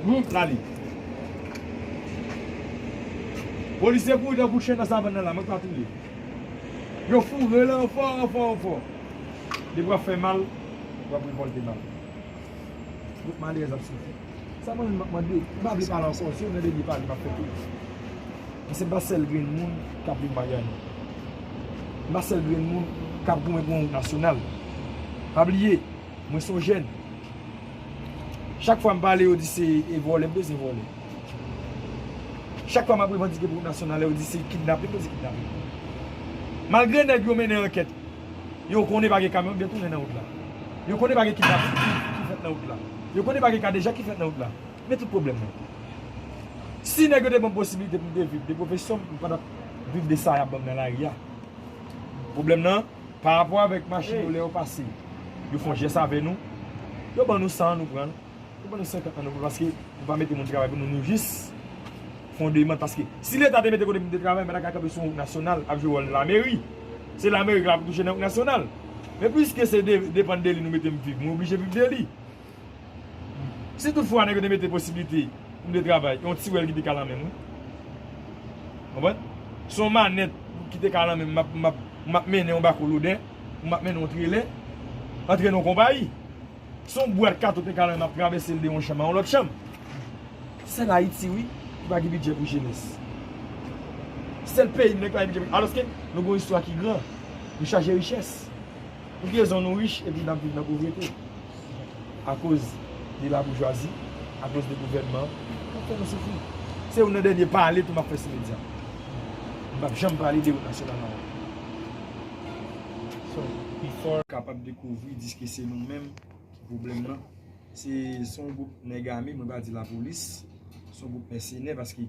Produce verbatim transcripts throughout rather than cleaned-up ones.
Hum, l ale. Polisye kouri tankou chen nan savann nan la, mwen pa touye. Yo foure l anfò, anfò, anfò. Depi w ap fè mal, w ap revòlte mal. Gwoup malere ap soufri. Sa mwen menm m ap mande, m pa vle pale ankò, si yo nan dènye pale, m ap fè tou. Paske m pa sèl grenn moun k ap viv Miami. M pa sèl grenn moun k ap goumen pou yon wout nasyonal. Pa bliye, mwen se yon jèn. Chak fwa m pale, yo di se e vòlè, m bezwen vòlè. Chak fwa m ap revandike pou wout nasyonal, yo di se kidnaping, yo di kidnaping. Malgre nèg yo mennen ankèt, yo konnen pa gen kamyon k detounen nan wout la. Yo konnen pa gen kidnaping ki, ki fèt nan wout la. Yo konnen pa gen kadejak ki fèt nan wout la. Men tout pwoblèm nan. Si nèg yo te ban m posibilite pou m te viv de pwofesyon m, m pa t ap viv de sa y ap ban m nan lari a. Pwoblèm nan, pa rapò avèk machin yo, lè yo pase, yo fè yon jès avè nou, yo ban nou san an, nou pran l. Yo ban nou senkant an, nou pran l, paske nou pa mete moun travay pou nou, nou jis fè yon demann, paske si Leta te mete kote pou m te travay, m pa ta ka kanpe sou yon wout nasyonal ap jwe wòl lameri. Se lameri k la pou touche nan wout nasyonal. Men piske se de, depann de li nou mete m viv, mwen oblije viv de li. Si toutfwa nèg yo te mete posiblite pou m te travay, yon ti wèl ki te ka nan men m, wi. Konprann? Se yon manèt ki te ka nan men m, m ap, m ap, m ap mennen yon bako loden, m ap mennen yon trelè, antre nan yon konpayi. Se yon bwat kato te ka nan men m, m ap travèse l de yon chanm a yon lòt chanm. Sèl Ayiti, wi, ki pa gen bidjè pou jenès. Sèl peyi m nan ki pa gen bidjè pou, alòske nou gen yon istwa ki gran, nou chaje richès. Pou ki rezon nou rich epi n ap viv nan povrete? Akoz de laboujwazi, akoz de gouvènman, k ap fè nou soufri. Se youn nan dènye pale tou m ap fè sou medya. M p ap janm pale de wout nasyonal la ankò. So, before kapab dekouvri, di ke se nou menm ki pwoblèm nan. Se, se yon gwoup nèg ame, mwen pa di lapolis, se yon gwoup mèsenè, paske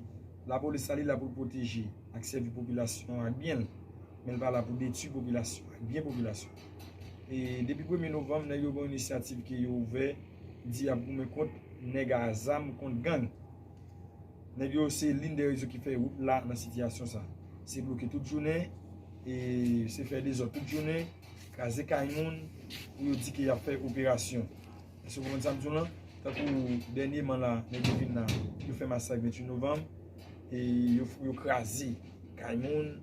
lapolis la, li la pou l pwoteje ak sèvi popilasyon an ak byen l, men l pa la pou detwi popilasyon ak byen popilasyon. E depi premye novanm, nèg yo gen yon inisyativ ke yo ouvè, di y ap goumen kont nèg a zam, kont gang. Nèg yo se lin de rezon ki fè wout la nan sitiyasyon sa. Se bloke tout jounen, e se fè dezòd tout jounen, kraze kay moun, pou yo di ke y ap fè operasyon. Èske w konprann sa m di w lan? Tankou dènyèman la, nèg yo vin la, yo fè masak venntuit novanm, e yo, yo kraze kay moun,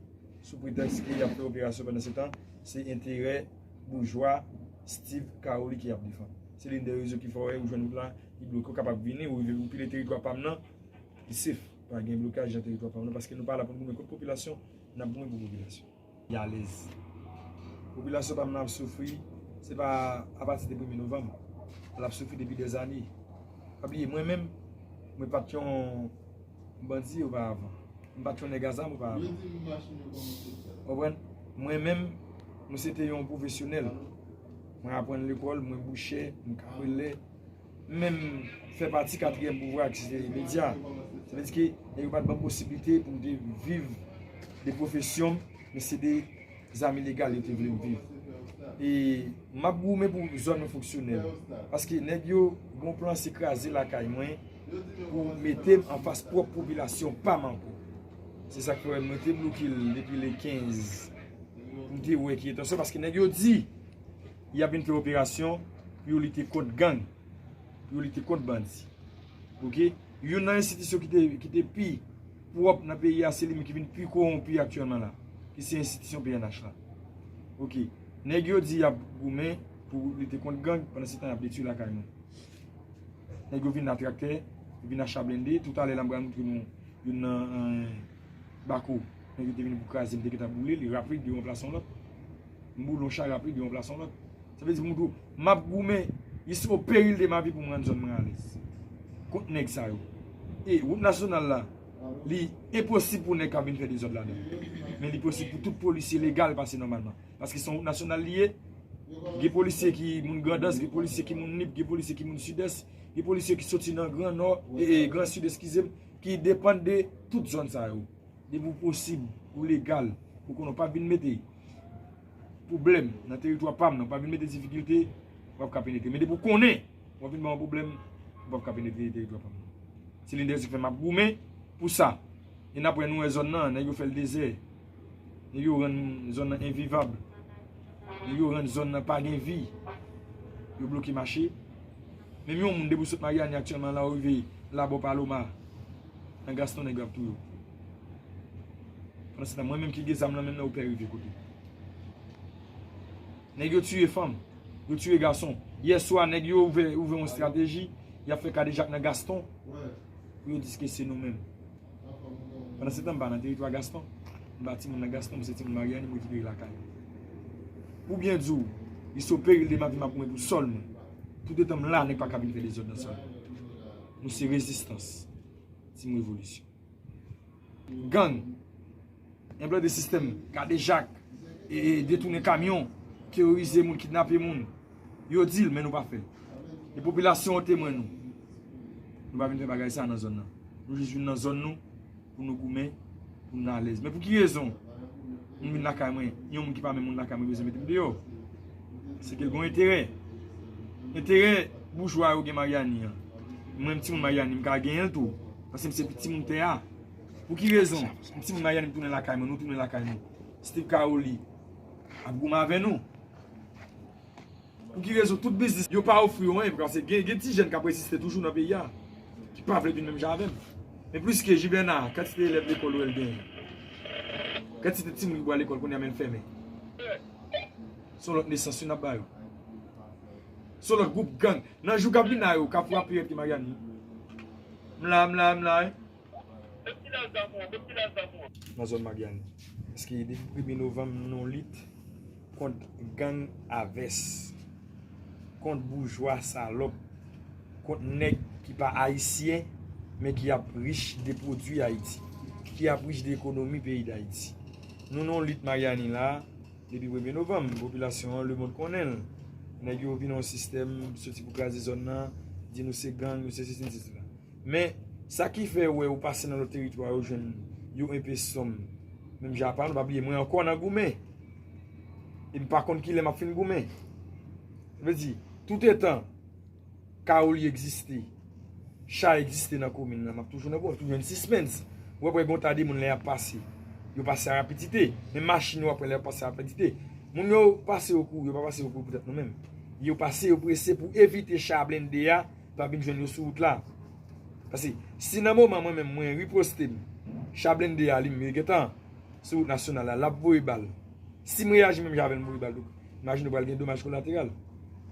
sou pretèks ke y ap fè operasyon pandan se tan, se enterè boujwa Steve Caroli ke y ap defann. Se lin de rezon ki fè w wè ou jwenn wout la, li bloke, ou kapab vini, ou rive, ou pile teritwa pa m nan, li sef. Pa gen blokaj nan teritwa pa m nan, paske nou pa la pou n goumen kont popilasyon, n ap goumen pou popilasyon. Li alèz. Popilasyon pa m nan ap soufri, se pa apati de premye novanm. L ap soufri depi dèzane. Pa bliye, mwen menm, mwen pa t yon bandi oparavan. M pa t yon nèg a zam oparavan. Konprann? Mwen menm, mwen se te yon pwofesyonèl. Mwen aprann lekòl, mwen bouchè, mwen kabrelè. M menm fè pati katriyèm pouvwa ki se medya. Sa vle di ke nèg yo pa t ban m posiblite pou m te viv de pwofesyon m, men se de zam ilegal yo te vle m viv. E m ap goumen pou zòn mwen fonksyonèl. Paske nèg yo gen yon plan, se kraze lakay mwen pou mete m anfas pwòp popilasyon pa m ankò. Se sa k fè mwen te bloke l depi le kenz. Pou m te wè ki entansyon, paske nèg yo di y ap vin fè operasyon pou yo lite kont gang, pou yo lite kont bandi. Oke? Youn nan enstitisyon ki te, ki te pi pwòp nan peyi a, se li menm ki vin pi kowonpi aktyèlman la, ki se enstitisyon P N H la. Oke. Nèg yo di y ap goumen pou lite kont gang, pandan se tan y ap detwi lakay moun. Nèg yo vin nan traktè, yo vin ak cha blende. Toutalè la, m pral montre nou youn nan, eh, bako. Nèg yo te vin pou kraze, m te gentan boule li rapid, yo ranplase yon lòt. M boule yon cha rapid, yo ranplase yon lòt. Sa vle di pou m tou, m ap goumen, jusqu'au péril de ma vie pou m rann zòn mwen alèz. Kont nèg sa yo. E wout nasyonal la, li enposib pou nèg ka vin fè dezòd ladan. Men li posib pou tout polisye legal pase nòmalman. Paske se yon wout nasyonal li ye. Gen polisye ki moun Grandans, gen polisye ki moun Nip, gen polisye ki moun Sidès, gen polisye ki soti nan Gran Nò, e, e, Gran Sid, eskize m, ki depann de tout zòn sa yo. Depi w posib, ou legal, ou konnen w p ap vin mete pwoblèm nan teritwa pa m nan, w p ap vin mete difikilte, w p ap ka penetre. Men depi w konnen w ap vin ban m pwoblèm, ou p ap ka penetre teritwa pa m nan. Se lendèy ki fè m ap goumen pou sa. E n ap wè, nou wè zòn nan, nèg yo fè l dezè. Nèg yo rann zòn nan envivab. Nèg yo rann zòn nan pa gen vi. Yo bloke mache. Menm yon moun depi w sot Maryani aktyèlman la, ou rive Labò Paloma, nan Gaston nèg yo ap touye w. Pandan se tan, mwen menm ki gen zam nan men m nan, ou pè rive kote m. Nèg yo tiye fanm, yo tiye gason. Yè swa, nèg yo ouvè, ouvè yon estrateji, y ap fè kadejak nan Gaston, pou yo di ke se nou menm. Pandan se tan, m pa nan teritwa Gaston. M pa timoun nan Gaston, m se timoun Maryani, m rekipere lakay. Pou byen di w, li se o peril de ma vie m ap mouri pou sòl mwen. Toutetan m la, nèg pa ka vin fè dezòd nan sòl mwen. Nou se rezistans. Team Revolisyon. Gang, enplante sistèm kadejak, e, e detounen kamyon, teworize moun, kidnape moun. Yo di l, men nou pa fè l. E popilasyon an temwen nou. Nou pa vin fè bagay sa nan zòn nan. Nou jis vin nan zòn nou pou nou goumen, pou nou alèz. Men pou ki rezon moun vin lakay mwen, yon moun ki pa menm moun lakay mwen bezwen mete m deyò? Se ke l gen yon enterè. Enterè boujwa yo gen Maryani an. Mwen, m timoun Maryani, m ka genyen l tou. Paske m se timoun tè a. Pou ki rezon? M timoun Maryani, m tounen lakay mwen, nou tounen lakay nou. Steve Caroli ap goumen avè nou. Pou ki rezon tout biznis yo pa ofri yo anyen? Paske gen, gen ti jèn k ap reziste toujou nan peyi a, ki pa vle vin menm jan avè m. Men pliske Jivèna, kantite elèv lekòl ou wè l genyen? Kantite timoun ki pral lekòl kounye a men l fèmen? Se yon lòt nesans wi n ap ba yo. Se yon lòt gwoup gang. Nan jou k ap vin la yo, Kafou ap pi rèd ke Maryani. M la, m la, m la, wi. Nan zòn Maryani. Paske depi premye novanm, nou lit kont gang a vès, kont boujwa salòp, kont nèg ki pa ayisyen, men ki ap rich de pwodui Ayiti, ki ap rich de ekonomi peyi Dayiti. Nou nan yon lit Maryani la, depi premye novanm, popilasyon an, lemonn konnen l. Nèg yo vin yon sistèm, soti pou kraze zòn nan, di nou se gang, nou se sesi, nou se sela. Men, sa ki fè wè ou pase nan lòt teritwa, ou jwenn yo enpe sonm. Menm jan pa nou, pa bliye, mwen ankò nan goumen. E m pa konn kilè m ap fin goumen. Sa vle di, toutetan Kawoli egziste, cha egziste nan komin nan, m ap toujou nan goumen, toujou jwenn sispens. Ou wè, gen yon ta de moun lè y ap pase, yo pase a rapidite. Men machin yo ap pran lè y ap pase a rapidite. Moun yo pase yo kouri, yo pa pase yo kouri poutèt nou menm. Yo pase yo prese pou evite cha blende a pa vin jwenn yo sou wout la. Paske si nan moman mwen menm mwen riposte m, cha blende a li menm li gentan sou wout nasyonal la, l ap voye bal. Si m reyaji menm jan avè l, m voye bal tou, imajine w pral gen domaj kolateral.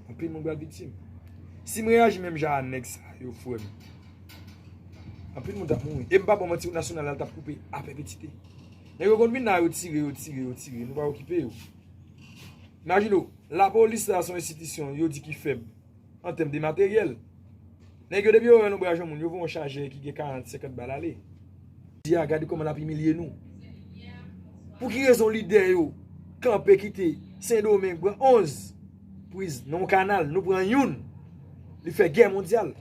Anpil moun pral viktim. Si m reyaji menm jan a nèg sa yo, frè m, anpil moun t ap mouri. E m pa ba w manti, wout nasyonal la, l t ap koupe a pèpetite. Nèg yo konn vin la, yo tire, yo tire, yo tire. Nou pa okipe yo. Imajine w, lapolis la se yon enstitisyon yo di ki fèb an tèm de materyèl. Nèg yo, depi yo wè lonbraj yon moun, yo voye yon chajè ki gen karant, senkant bal ale. Jodi a, gade kòman l ap imilye nou. Pou ki rezon lidè yo kanpe kite Sendomeng, pran onz priz nan yon kanal, nou pran youn, li fè gè mondyal.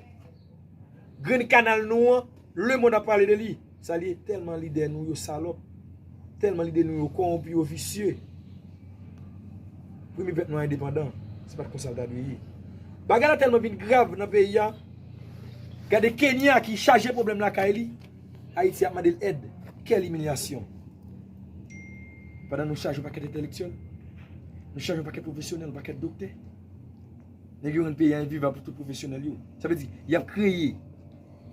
Grenn kanal nou an, lemonn ap pale de li. Sa li ye? Tèlman lidè nou yo salòp, tèlman lidè nou yo kòwonpi, yo visye. Premye pèp nwa endepandan, se pa t konsa l ta dwe ye. Bagay la tèlman vin grav nan peyi a. Gade Kenya ki chaje pwoblèm lakay li, Ayiti ap mande l èd. Quelle humiliation! Pandan nou chaje yon pakèt entèlektyèl, nou chaje yon pakèt pwofesyonèl, yon pakèt doktè. Nèg yo rann peyi a envivab pou tout pwofesyonèl yo. Sa vle di, y ap kreye,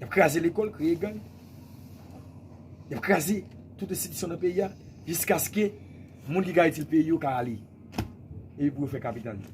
y ap kraze lekòl, kreye gang. Y ap kraze tout enstitisyon nan peyi a, jiskaske moun ki ka itil peyi yo ka ale. Epi pou yo fè kapital yo.